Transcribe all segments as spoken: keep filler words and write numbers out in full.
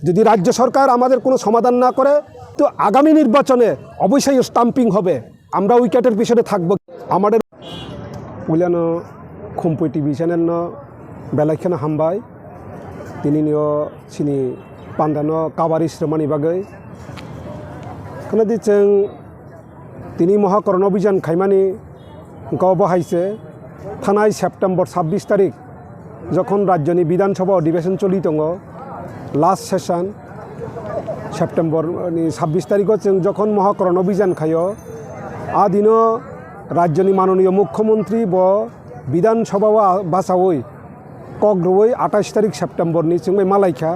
যদি রাজ্য সরকার আমাদের কোনো সমাধান না করে, তো আগামী নির্বাচনে অবশ্যই স্টাম্পিং হবে। আমরা উইকেটের পিছনে থাকবো। আমাদের পুইলানো Khumpui T V channel no belai kheno hambai. Tini nio sini pandano kabari sremani bagwi. Khana di chwng tini mohakoron obhijan khaimani wngkha obo hai se thanai September sabbish tarik jokhon rajyoni Bidhan Sabha odhibeshon choli tongo, last session September ni sabbish tarikho chwng jokhon mohakoron obhijan khaio, a dino rajyoni manoniyo mukhyamantri bo Bidhan Sabha o bachaui kok rwui atais tarik September ni chwng bai malaikha.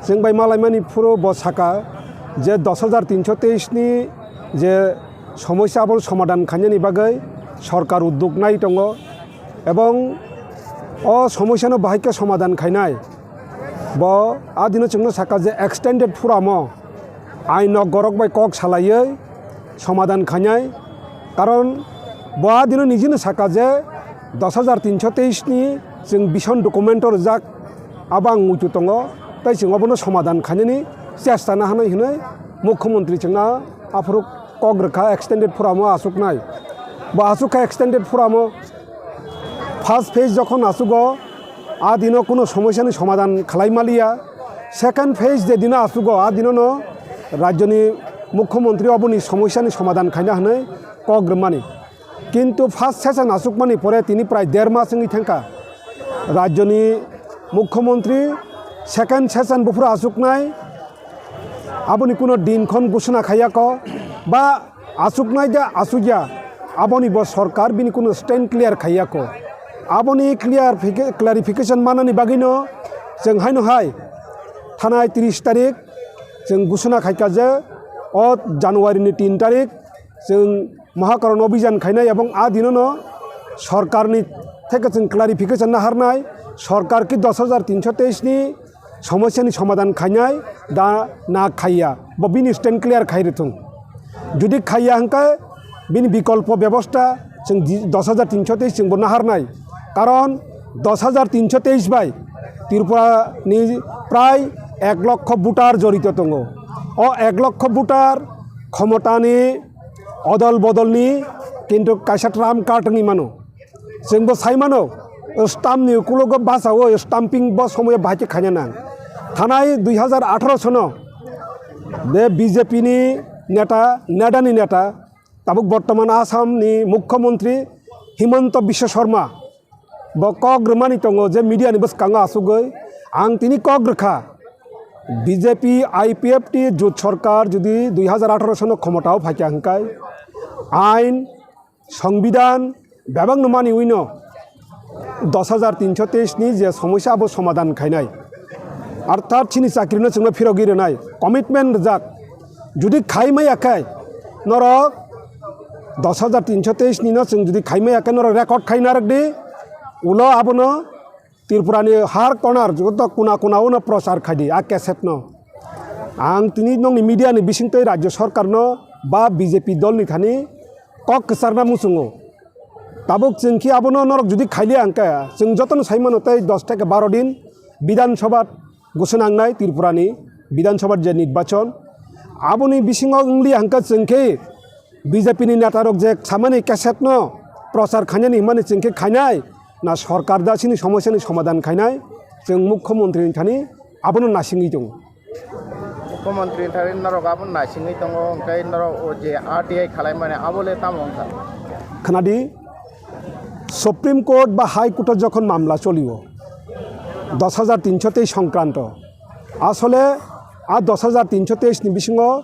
Chwng bai malaimani phuru bo saka je dos hajar tinsho teis ni je somosya abo somadhan khainani bagwi sorkar udduk nai tongo, ebong o somosya no bahai khe somadhan khainai. Bo a dino chwngno saka je extended forum o aino gorok bai kok salaiwi somadhan khainai, karon bo a dino nijino saka je dos hajar tinsho teis ni chwng vision document o rijak, abo ang muitu tongo, tei chwng obono somadhan khainani chesta nahanai hinwi mukhyamantri chwngno aphuru kok rwkha extended forum o achuknai. Bo achukha extended forum o. First phase jokhon achugo, a dino kuno somosyani somadhan khlai maliya. Second phase je dino achugo, a dinono rajyoni mukhyamantri oboni somosyani somadhan khaina hwnwi kok rwmani. Kintu first session achukmani pore tini prai der mas wngwi thangkha. Rajyoni mukhyamantri second session buphuru achuknai, aboni kuno dinkhon gusuna khaiyako ba achuknai de achukya, aboni bo sorkar bini kuno stand clear khaiyako. Aboni clear fika-, clarification manani bagwino chwng haino hai thanai tris tarik chwng gusuna khaika je o January ni tin tarik chwng mohakoron obhijan khainai ebong a dinono sorkarni theke chwng clarification naharnai, sorkar ki dos hajar tinsho teis ni somosyani somadhan khainai da na khaiya, bo bini stand clear khai rwthung. Jodi khaiya hwnkhe bini bikolpo bebosta chwng di-, dos hajar tinsho teis chwngbo naharnai, karon dos hajar tinsho teis bai Tripura ni prai ek lokho voter jorito tongo. O ek lokho voter khomotani odol bodolni kintu kaisa trump card wngwi mano. Chwngbo sai mano, stamp ni ukulogo bachawo stamping bo somoyo bahai khe khaina nang. Thanai dui hazar atharo sono be B J P ni neta, neda ni neta, tabuk bortoman Assam ni mukhyamantri Himanta Biswa Sarma bo kok rwmani tongo je media ni bwskango achugwi ang tini kok rwkha. B J P I P F T jut sorkar jodi dui hazar atharo sono khomotao phaikha hwnkhe ain Songbidan bebak no mani uino dos hajar tinsho teis ni je somosya abo somadhan khainai. Arthat chini chakri no chwngno phirogwi rwnai commitment rijak. Jodi khai maya khe norok dos hajar tinsho teis ni no chwng jodi khai maya khe norok record khai narwk di. Ulo abono Tripura ni har konar joto kuna kuna uno prochar khai di a cassette no. Ang tini nokni media ni bisingtwi rajya sarkar no ba B J P dol ni thani kok kwcharna muchungo. Tabuk chwng khe abono norok jodi khailiya hwnkhe chwng jotono sai mano tei dos theke baro din Bidhan Sabha gusuna wngnai Tripura ni Bidhan Sabha je nirbachon. Aboni bisingo wngliya hwnkhe chwng khe B J P ni neta rok je samani cassette no prochar khainani hwnmani chwng khe khainai na sorkar da chini somosya ni somadhan khainai chwng mukhyamantri ni thani abono nasingwi tongo. Mukhyamantri thani norok abono naisingwi tongo, hwnkhe norok o je R T I khwlaimani abo le tamo wngkha? Khwnadi, Supreme Court ba High Court o jokhon mamla cholio dos hajar tinsho teis songkranto, asole a dos hajar tinsho teis ni bisingo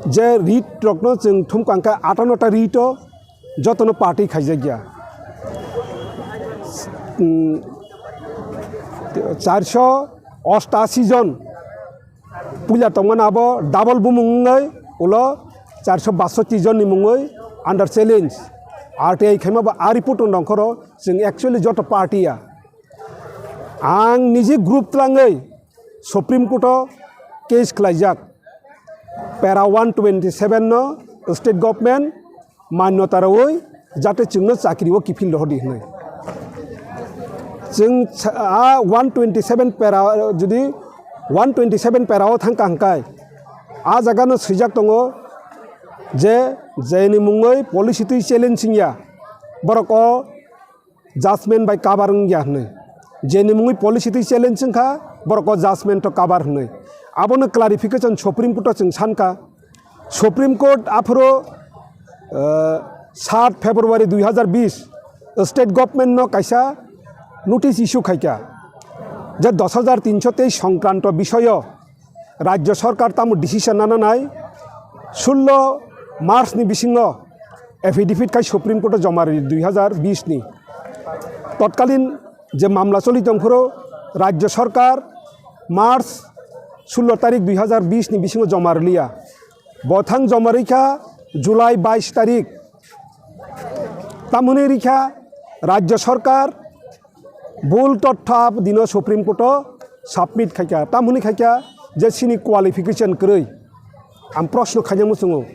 je writ rokno chwng thumkha hwnkhe atanno ta writ o jotono party khaijakya. Hmm, charsho ostashi jon puila tongmani abo double bumung wngwi ulo charsho basotti jonni mungwi under challenge R T I khaima ba a report no nongkhoro chwng actually joto party ya. Ang niji group tlangwi Supreme Court o case khlaijak. Para one twenty seven no state government manyota rwi jate chwngno chakri o kiphil rohordi hwnwi. Chwng sa-, a one twenty seven para jodi One twenty seven para o thangka hwnkhe a jaga no swijak tongo je, jeni mungwi policy twi challenge wngya, borok o judgment bai cover wngya hwnwi. Jeni mungwi policy twi challenge wngkha, borok o judgment o cover hwnwi. Abono clarification Supreme Court o chwng sankha. Supreme Court aphuru, eh, sat February dui hazar bish state government no kaisa notice issue khaikha je dos hajar tinsho teis songkranto bishoyo rajyo sarkar tamo decision nana nai, sullo March ni bisingo affidavit khai Supreme Court o joma rwi dui hazar bish ni. Totkalin je mamla choli tongphuru rajyo sarkar March sullo tarik dui hazar bish ni bisingo joma rwliya. Bothang joma rwkha July bais tarik. Tamoni rikha rajyo sarkar bul totho abo dino Supreme Court o submit khaikha. Tamoni khaikha je chini qualification kwrwi. Ang proshno khaina muchungo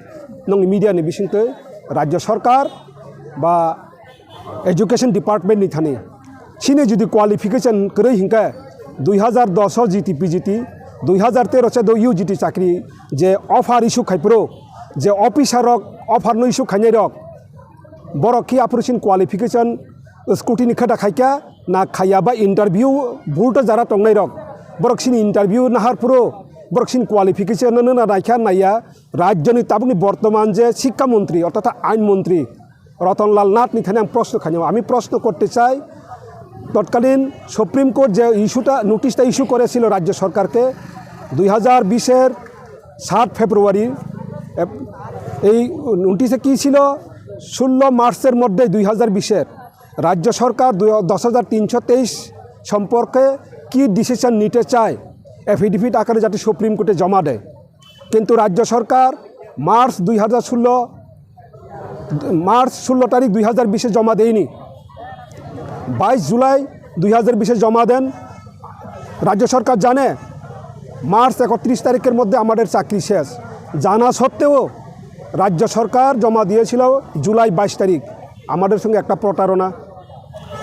nongni media ni bisingtwi rajyo sarkar ba education department ni thani. Chini jodi qualification kwrwi hinkhe dui hazar dos o G T P G T, dui hazar tero se do U G T chakri je offer issue khaipro, je officer rok offer no issue khainai rok, borok khe aphuru chini qualification scrutiny khe da khaikha na khaiya ba interview bulto jara tongnai rok, borok chini interview nahar phuru borok chini qualification no na naikha naiya, rajyoni tabukni bortoman je shikha montri orthat ain montri Ratan Lal Nath ni thani ang proshno khainai, ami proshno korte chai, তৎকালীন supreme court যে ইস্যুটা, নোটিশটা ইস্যু করেছিল রাজ্য সরকারকে দুই হাজার বিশের সাত ফেব্রুয়ারি, এব-, এই নোটিশে কী ছিল? ষোলো মার্চের মধ্যে দুই হাজার বিশের রাজ্য সরকার দুই, দশ হাজার তিনশো তেইশ সম্পর্কে কী ডিসিশন নিতে চায়, এফিডেভিট আকারে যাতে সুপ্রিম কোর্টে জমা দেয়। কিন্তু রাজ্য সরকার মার্চ দুই হাজার ষোলো, মার্চ ষোলো তারিখ দুই হাজার বিশে জমা দেয়নি। বাইশ জুলাই দুই হাজার বিশে জমা দেন। রাজ্য সরকার জানে মার্চ একত্রিশ তারিখের মধ্যে আমাদের চাকরি শেষ। জানা সত্ত্বেও রাজ্য সরকার জমা দিয়েছিল জুলাই বাইশ তারিখ। আমাদের সঙ্গে একটা প্রতারণা,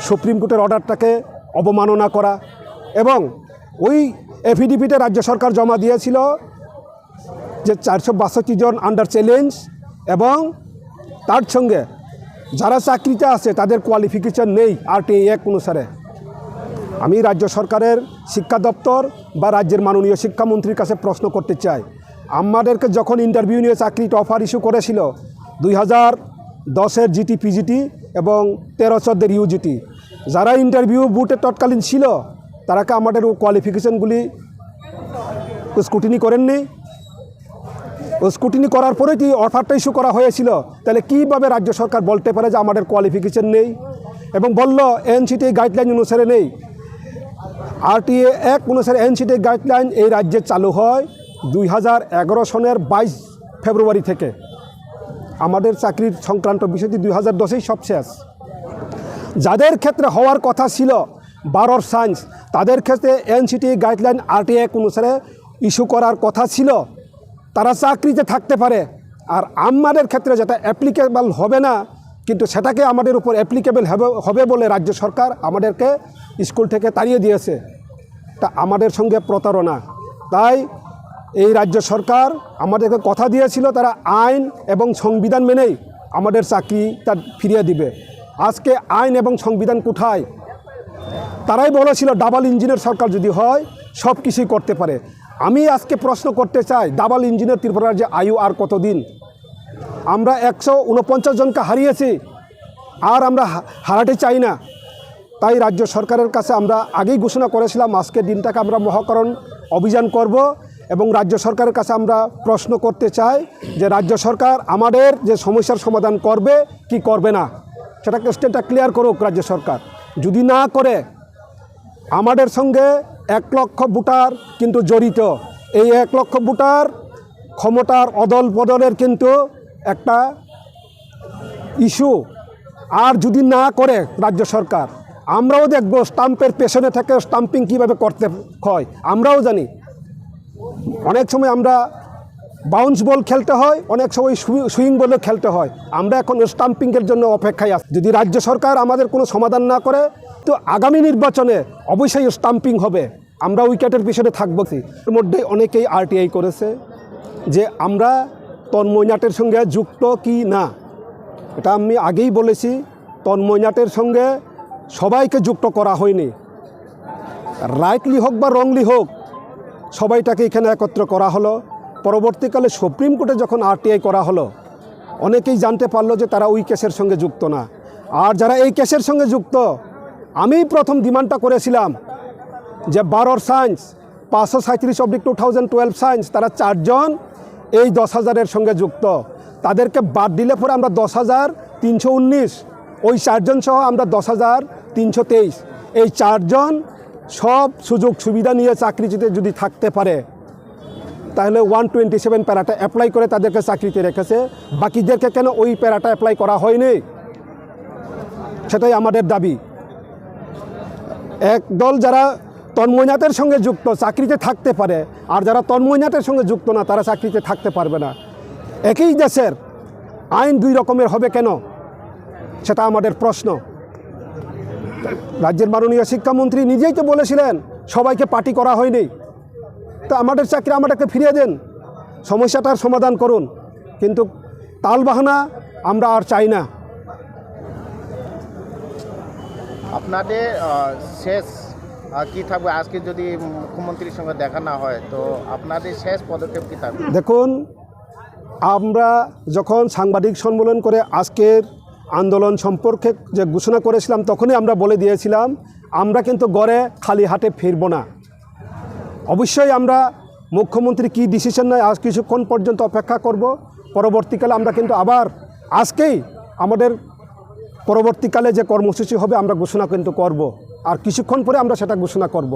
সুপ্রিম কোর্টের অর্ডারটাকে অবমাননা করা। এবং ওই এফিডেভিটে রাজ্য সরকার জমা দিয়েছিল যে চারশো বাষট্টি জন আন্ডার চ্যালেঞ্জ এবং তার সঙ্গে যারা চাকরিতে আছে তাদের কোয়ালিফিকেশন নেই আরটিআই অ্যাক্ট অনুসারে। আমি রাজ্য সরকারের শিক্ষা দপ্তর বা রাজ্যের মাননীয় শিক্ষামন্ত্রীর কাছে প্রশ্ন করতে চাই, আমাদেরকে যখন ইন্টারভিউ নিয়ে চাকরিটা অফার ইস্যু করেছিল দুই হাজার দশের জিটি পিজিটি এবং তেরো চোদ্দের ইউজিটি, যারা ইন্টারভিউ বুথে তৎকালীন ছিল, তারা কি আমাদের কোয়ালিফিকেশনগুলি স্ক্রুটিনি করেননি? স্ক্রুটিনি করার পরেই কি অফারটা ইস্যু করা হয়েছিল? তাহলে কিভাবে রাজ্য সরকার বলতে পারে যে আমাদের কোয়ালিফিকেশন নেই? এবং বলল এনসিটি গাইডলাইন অনুসারে নেই। আরটিএ অ্যাক্ট অনুসারে এনসিটি গাইডলাইন এই রাজ্যে চালু হয় দুই হাজার এগারো সনের বাইশ ফেব্রুয়ারি থেকে। আমাদের চাকরির সংক্রান্ত বিষয়টি দুই হাজার দশেই সব শেষ। যাদের ক্ষেত্রে হওয়ার কথা ছিল বারোর সায়েন্স, তাদের ক্ষেত্রে এনসিটি গাইডলাইন আরটিআই অ্যাক্ট অনুসারে ইস্যু করার কথা ছিল, তারা চাকরিতে থাকতে পারে। আর আমাদের ক্ষেত্রে যেটা অ্যাপ্লিকেবল হবে না, কিন্তু সেটাকে আমাদের উপর অ্যাপ্লিকেবল হবে, হবে বলে রাজ্য সরকার আমাদেরকে স্কুল থেকে তাড়িয়ে দিয়েছে। তা আমাদের সঙ্গে প্রতারণা। তাই এই রাজ্য সরকার আমাদেরকে কথা দিয়েছিল, তারা আইন এবং সংবিধান মেনেই আমাদের চাকরিটা ফিরিয়ে দিবে। আজকে আইন এবং সংবিধান কোথায়? তারাই বলেছিল ডাবল ইঞ্জিনের সরকার যদি হয়, সব কিছুই করতে পারে। আমি আজকে প্রশ্ন করতে চাই, ডাবল ইঞ্জিনের ত্রিপুরা রাজ্যে আয়ু আর কতদিন? আমরা একশো ঊনপঞ্চাশ জনকে হারিয়েছি, আর আমরা হা-, হারাতে চাই না। তাই রাজ্য সরকারের কাছে আমরা আগেই ঘোষণা করেছিলাম, আজকের দিনটাকে আমরা মহাকরণ অভিযান করব এবং রাজ্য সরকারের কাছে আমরা প্রশ্ন করতে চাই যে রাজ্য সরকার আমাদের যে সমস্যার সমাধান করবে কি করবে না, সেটা স্টেটটা ক্লিয়ার করুক রাজ্য সরকার। যদি না করে, আমাদের সঙ্গে এক লক্ষ ভোটার কিন্তু জড়িত। এই এক লক্ষ ভোটার ক্ষমতার অদল বদলের কিন্তু একটা ইস্যু। আর যদি না করে রাজ্য সরকার, আমরাও দেখব স্টাম্পের পেছনে থেকে স্টাম্পিং কিভাবে করতে হয়, আমরাও জানি। অনেক সময় আমরা বাউন্স বল খেলতে হয়, অনেক সময় সুই-, সুইং বলও খেলতে হয়। আমরা এখন স্টাম্পিংয়ের জন্য অপেক্ষায় আছি। যদি রাজ্য সরকার আমাদের কোনো সমাধান না করে, তো আগামী নির্বাচনে অবশ্যই স্টাম্পিং হবে। আমরা উইকেটের পিছনে থাকবো কি? এর মধ্যে অনেকেই আরটিআই করেছে যে আমরা তন্ময় নাটের সঙ্গে যুক্ত কি না। এটা আমি আগেই বলেছি, তন্ময় নাটের সঙ্গে সবাইকে যুক্ত করা হয়নি। রাইটলি হোক বা রংলি হোক, সবাইটাকে এখানে একত্র করা হলো। পরবর্তীকালে সুপ্রিম কোর্টে যখন আরটিআই করা হলো, অনেকেই জানতে পারলো যে তারা ওই কেসের সঙ্গে যুক্ত না। আর যারা এই কেসের সঙ্গে যুক্ত, আমি প্রথম ডিমান্ডটা করেছিলাম যে বারোর সায়েন্স, পাঁচশো সাঁইত্রিশ অব্লিক টু থাউজেন্ড টুয়েলভ সায়েন্স, তারা চারজন এই দশ হাজারের সঙ্গে যুক্ত। তাদেরকে বাদ দিলে পরে আমরা দশ হাজার তিনশো উনিশ, ওই চারজন সহ আমরা দশ হাজার তিনশো তেইশ। এই চারজন সব সুযোগ সুবিধা নিয়ে চাকরিতে যদি থাকতে পারে, তাহলে ওয়ান টোয়েন্টি সেভেন প্যারাটা অ্যাপ্লাই করে তাদেরকে চাকরিতে রেখেছে। বাকিদেরকে কেন ওই প্যারাটা অ্যাপ্লাই করা হয়নি, সেটাই আমাদের দাবি। একদল যারা তন্ময় নাটের সঙ্গে যুক্ত, চাকরিতে থাকতে পারে, আর যারা তন্ময় নাটের সঙ্গে যুক্ত না, তারা চাকরিতে থাকতে পারবে না। একই দেশের আইন দুই রকমের হবে কেন, সেটা আমাদের প্রশ্ন। রাজ্যের মাননীয় শিক্ষামন্ত্রী নিজেই তো বলেছিলেন, সবাইকে পার্টি করা হয়নি। তা আমাদের চাকরি আমাদেরকে ফিরিয়ে দেন, সমস্যাটার সমাধান করুন। কিন্তু তালবাহানা আমরা আর চাই না। আপনাদের আহ, শেষ আহ, কি থাকবে? আজকে যদি মুখ্যমন্ত্রীর সঙ্গে দেখা না হয়, তো আপনাদের শেষ পদক্ষেপ কি থাকবে? দেখুন, আমরা যখন সাংবাদিক সম্মেলন করে আজকের আন্দোলন সম্পর্কে যে ঘোষণা করেছিলাম, তখনই আমরা বলে দিয়েছিলাম আমরা কিন্তু ঘরে খালি হাতে ফিরব না। অবশ্যই আমরা মুখ্যমন্ত্রী কী ডিসিশন নেয়, আজ কিছুক্ষণ পর্যন্ত অপেক্ষা করব। পরবর্তীকালে আমরা কিন্তু আবার আজকেই আমাদের পরবর্তীকালে যে কর্মসূচি হবে, আমরা ঘোষণা কিন্তু করব। আর কিছুক্ষণ পরে আমরা সেটা ঘোষণা করব।